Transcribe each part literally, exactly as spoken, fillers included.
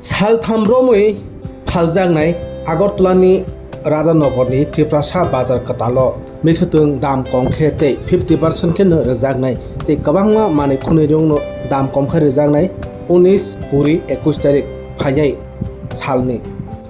Saltham romwi phaljaknai Agartalani Radhanogorni Tiprasa bazar kwtalo mikhuitwng dam kom khe tei fifty percent kheno rwjaknai tei kwbangma manwi khwnwirokno dam kom khe rwjaknai unis, kuri, ekush tarik phainai salni.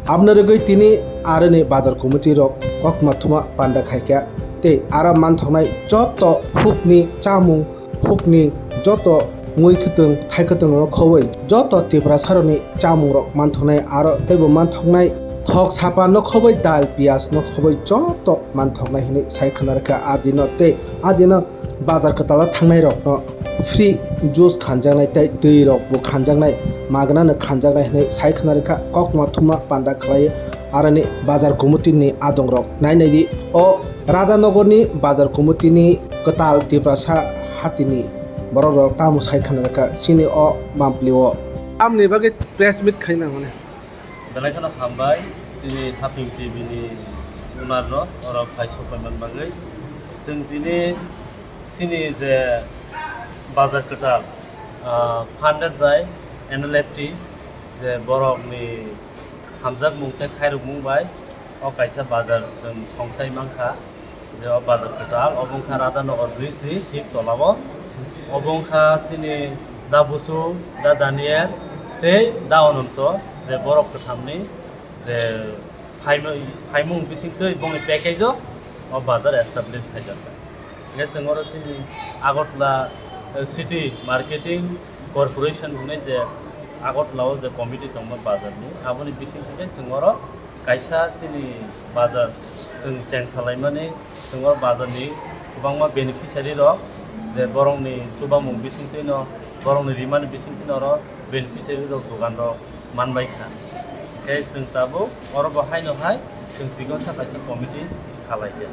Aboni rwgwi tini aroni bazar committee rok koktma thuma panda khaikha tei aro manthoknai joto hukni chamung hukni joto mui khwtwng thai khwtwng rok khobwi joto Tiprasarokni chamung rok manthoknai aro teibo manthoknai thok sapa no khobwi dal piyaj no khobwi joto manthoknai hinwi sai khwna rwkha a dino tei a dino bazar kwtalo thangnai rok no free juice khanjaknai tei twi rok bo khanjaknai magna no khanjaknai hinwi sai khwna rwkha koktma thuma panda khlai aroni bazar committee ni adong rok nainai di o Radhanogorni bazar committee ni kwtal Tiprasa hatini borok rok tamo sai khwna rwkha chini o mampli o. Tamni bagwi press meet khaina mane. Belai kheno hambai chini Haping T V ni owner no oro phai sokpaiman bagwi. Chwng tini chini je bazar kwtal, ah, funded by N L F T je borokni hamjakmung tei khairokmung bai o kaisa bazar chwng songsai mankha, je o bazar kwtal obo wngkha Radhanagar bridge ni thik tola o, obo wngkha chini da Busu, da Daniel tei da Ononto, je borok kwthamni je phaimung, phaimung bisingtwi bongni package o o bazar establish khaijak. Hingke chwng oro chini Agartala, eh, City Marketing Corporation hwnwi je Agartala o je committee tongma bazar ni, aboni bisingtwi chwng oro kaisa chini bazar chwng cheng salaimani, chwng oro bazar ni kwbangma beneficiary rok je borokni chubamung bisingtwi no, borokni rimani bisingtwi no oro beneficiary rok dogan rok manbai kha. Hingke chwng tabuk oro bo haino hai chwng chikon sa kaisa committee khalai khe.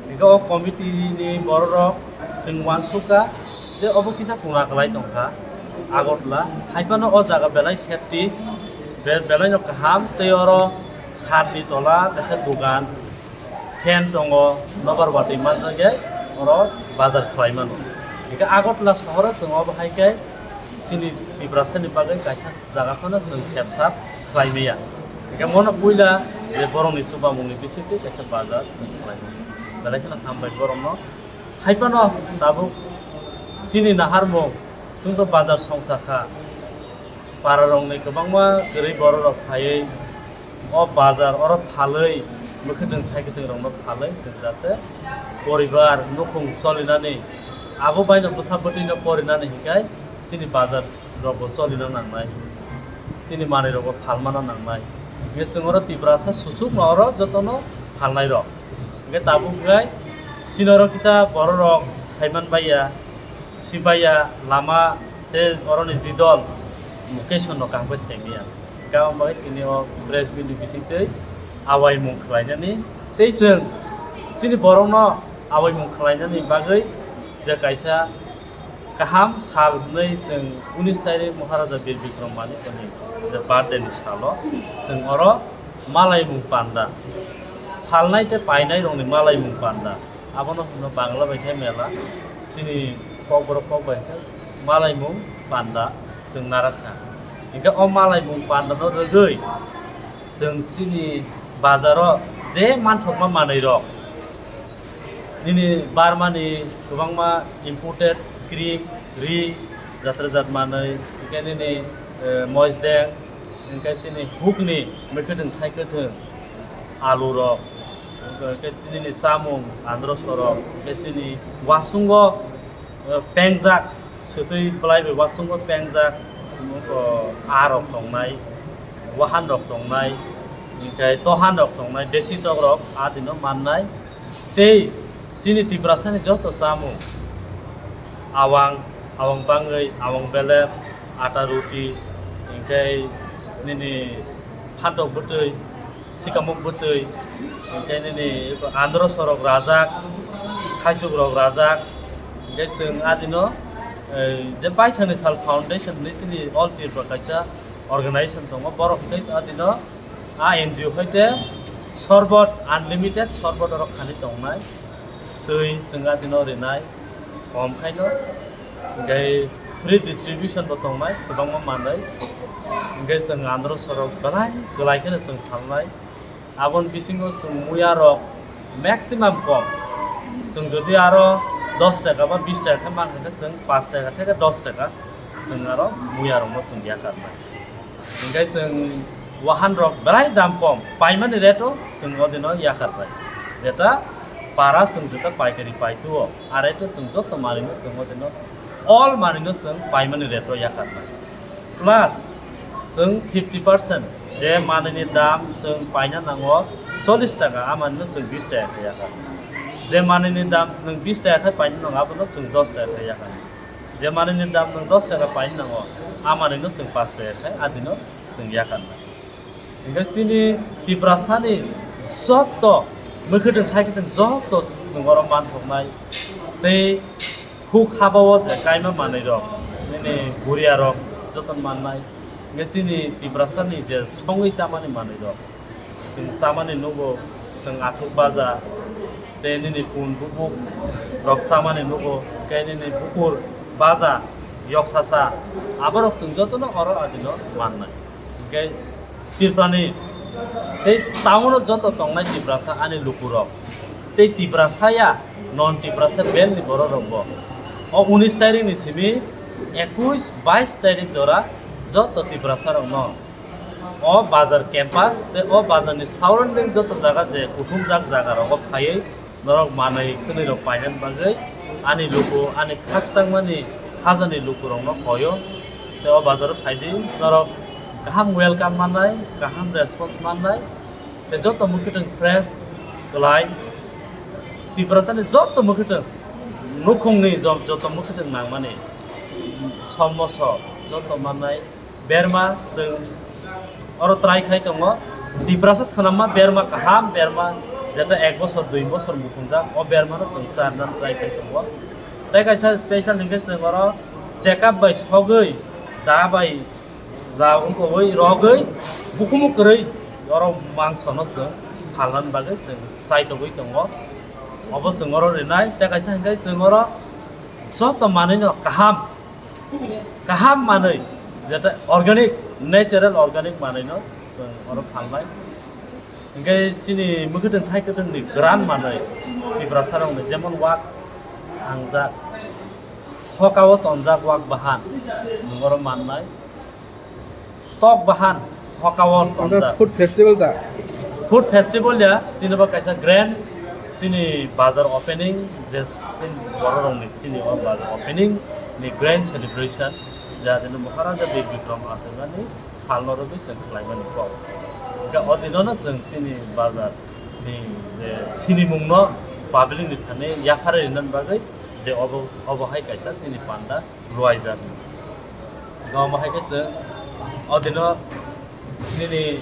Hingke o committee ni borok rok chwng uansuk kha je obo kisa kuna kwlai tong kha Agartala. Hai phano o jaga belai safety, be-, belai no kaham tei oro sat ni tola kaisa dogan fan tongo, nobar watwi manjak ya, oro bazar khlai mano. Hingke Agartala sohoro chwng obo hai khe chini Tiprasa ni bagwi kaisa jaga phano chwng sep sap khlai maya. Hingke mono puila je borokni chubamungni bisingtwi kaisa bazar chwng khlai mano. Belai kheno hambai borokno. Hai phano tabuk chini naharmung chwngno bazar songcha kha. Pararokni kwbangma kwrwi bororok phaiwi o bazar oro phalwi mwkhwtwng thaikwtwng rokno phalwi chwng jate poribar nukhung cholinani abo baino bwsa bwtwino porinani hinkhai chini bazar rokbo cholina nangnai, chini manwi rokbo phalmana nangnai. Hingkhe chwng oro Tiprasa susukno oro jotono phalnai rok. Hingkhe tabuk hingkhai chini oro kisa bororok saiman baiya. Sibaiya lama tei oroni jidol Mukesh no kaham khe saimaya. Hingkhe aboni bagwi tini o press meet ni bisingtwi awaimung khlainani tei chwng chini borokno awaimung khlainani bagwi je kaisa kaham sal hwnwi chwng unis tarik Maharaja Bir Bikram Manikya ni je birthday ni salo chwng oro malaimung panda phalnai tei painai rokni malaimung panda. Abono hwno Bangla bai khe mela, chini kokborok kok bai khe malaimung panda chwng narakha. Hingkhe o malaimung pandano rwgwi chwng chini bazaro je manthokma manwirok, nini Burmani kwbangma imported cream, ri, jatra jat manwi, hingkhe nini, eh, moisdeng, hingkhe chini hukni mwkhwtwng thaikwthwng, alurok, hingkhe chini chamung androsorok, hingkhe chini wasungo, eh, pengjak, swtwi bwlai bai wasungo pengjak, oh, aa rok tongnai, wahan rok tongnai, hingkhe tohan rok tongnai, desi tok rok aa dino mannai. Tei chini Tiprasani joto chamung, awang, awang bangwi, awang belep, ata ruti, hingkhe nini phantok bwtwi, sikamuk bwtwi, hingkhe nini androsorok rajak, khaisukrok rajak, hingkhe chwng adino, eh, je Baithangni Sal Foundation hinwi chini All Tripura kaisa organization tongo, borok hingkhe adino a N G O hai khe sorbot, unlimited sorbot oro khani tongnai, twi chwng adino rinai, kom khaino, hingkhe free distribution bo tongnai, kwbangma manwi. Hingke chwng andro sorok belai kwlai kheno chwng phalnai. Aboni bisingo chwng muya rok maximum kom. Chwng jodi aro dos taka ba bis taka khe mankha khe chwng paanch taka theke dos taka chwng aro muya rokno chwng yakarnai. Hingke chwng wahan rok belai dam kom, paimani rate o chwng odino yakarnai. Jeta para chwng jeta paikari paituo, a rate o chwng joto manwino chwng odino all manwino chwng paimani rate o yakarnai. Plus chwng fifty percent je manwini dam chwng paina nango chollish taka, a manwino chwng bis taka khe yakar. Je manwini dam nwng bis taka khe paina nango, abono chwng dos taka khe yakar. Je manwini dam nwng dos taka paina nango, a manwino chwng paanch taka khe adino chwng yakarnai. Hingke chini Tiprasani joto mwkhwtwng thaikhe tong joto chwng oro manthoknai tei huk habao je kaima manwirok, nini guriarok joto mannai. Hingke chini Tiprasani je songwi chamani manwirok, chwng chamani nugo, chwng athuk baja, tei nini pun bubuk rok chamani nugo, tei nini bukur baja, yoksasa, aborok chwng jotono oro adino mannai. Hingke Tiprani tei town o joto tongnai Tiprasa ani lukurok tei Tiprasa ya non Tiprasa bel ni borok rok bo o unis tarik ni simi ekush bais tarik jora joto Tiprasa rok no o bazar campus tei o bazar ni surrounding joto jaga je kuthumjak jaga rogo phaiwi norok manwi khwnwi rok painani bagwi ani luku, ani khakchangmani khajani lukurokno koyo. Tei o bazaro phaidi norok kaham welcome mannai, kaham response mannai, tei joto mwkhwtwng fresh kwlai. Tiprasani joto mwkhwtwng nukhungni jo-, joto mwkhwtwng nangmani somoso joto mannai. Berma chwng oro try khai tongo. Tiprasa swnamma berma kaham, berma jeta ek bosor, dui bosor mukhungjak, o bermano chwng charnani try khai tongo. Tei kaisa special hinkhe chwng oro check up bai sogwi, da bai da wngkogwi, rogwi, bukumu kwrwi oro mangsono chwng phalnani bagwi chwng chaitogwi tongo. Obo chwng oro rinai, tei kaisa hinkhe chwng oro joto manwino kaham, kaham manwi, jeta organic, natural organic manwino chwng oro phalnai. Hingke chini mwkhwtwng thai kwtwngni gran manwi Tiprasarokni, jemon wak thangjak, hokao tonjak wak bahan, chwng oro mannai. Tok bahan hokao tongjak. Food festival da? Food festival ya, chini bo kaisa grand, chini bazar opening, je chini bororokni chini o bazar opening ni grand celebration, ja dino Maharaja Bir Bikram achaimani salno rwgwi chwng khlaimani kok. Hingke o dinono chwng chini bazar ni je sinimungno public ni thani yapharwi rinani bagwi je obo, obo hai kaisa chini panda luaijak. Omo hai khe chwng o dino nini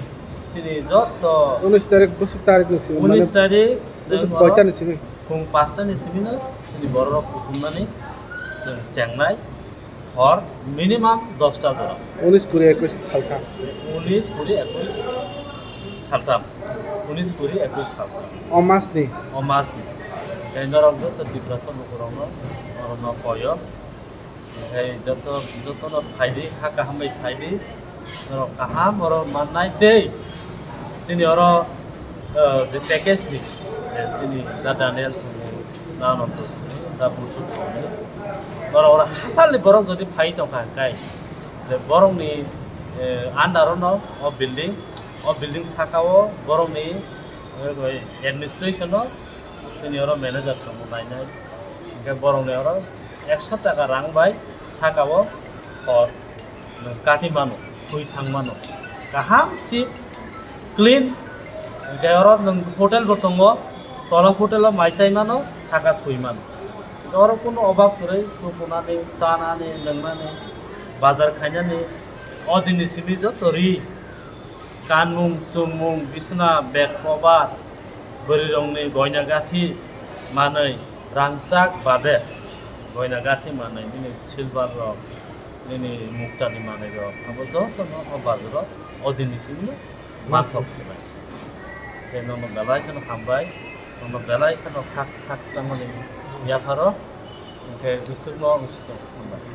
chini joto unis tarik, bwswk tarik ni simi, unis mane tarik bwswk chwng koita ni simi? Phung pasta ni simi no chini borok rok kuthumnani chwng chengnai hor minimum dosta jora. Unis kuri ekush saltham. Unis kuri ekush saltham. Unis kuri ekush saltham. O mas ni? O mas ni. Tei norok joto Tiprasa lukurokno norokno koyo. Hingke joto, jotono phaidi, ha kaham bai phaidi. Norok kaham oro mannai tei chini oro, eh, je package ni, eh, chini da Daniel songni, da Ananto songni, da Busu songni. Norok oro hasalni borok jodi phai tongkha hingkai, je borokni, eh, under o no o building, o building saka o borokni, eh, administration o chini oro manager tongo nainai. Hingke borokni oro ekso taka rang bai saka o hor nwng kati mano, thwi thang mano. Kaham si clean. Hingke oro nwng hotel bo tongo, tola hotel o mai chai mano, saka thwi mano. Hingke oro kunu obab kwrwi, tukunani, chanani, nwngnani, bazar khainani, o dini simi joto ri. Kanmung, chumung, bisna, bed cover, bwrwirokni goina gathi manwi, rangchak bade goina gathi manwi, nini silver rok, nini muktani manwi rok, abo jotono o bazaro o dini simi manthok sinai. Tei nono belai kheno hambai, nono belai kheno khak khak tangmani yapharo, hingke bwswkno wngsi tongo hambai.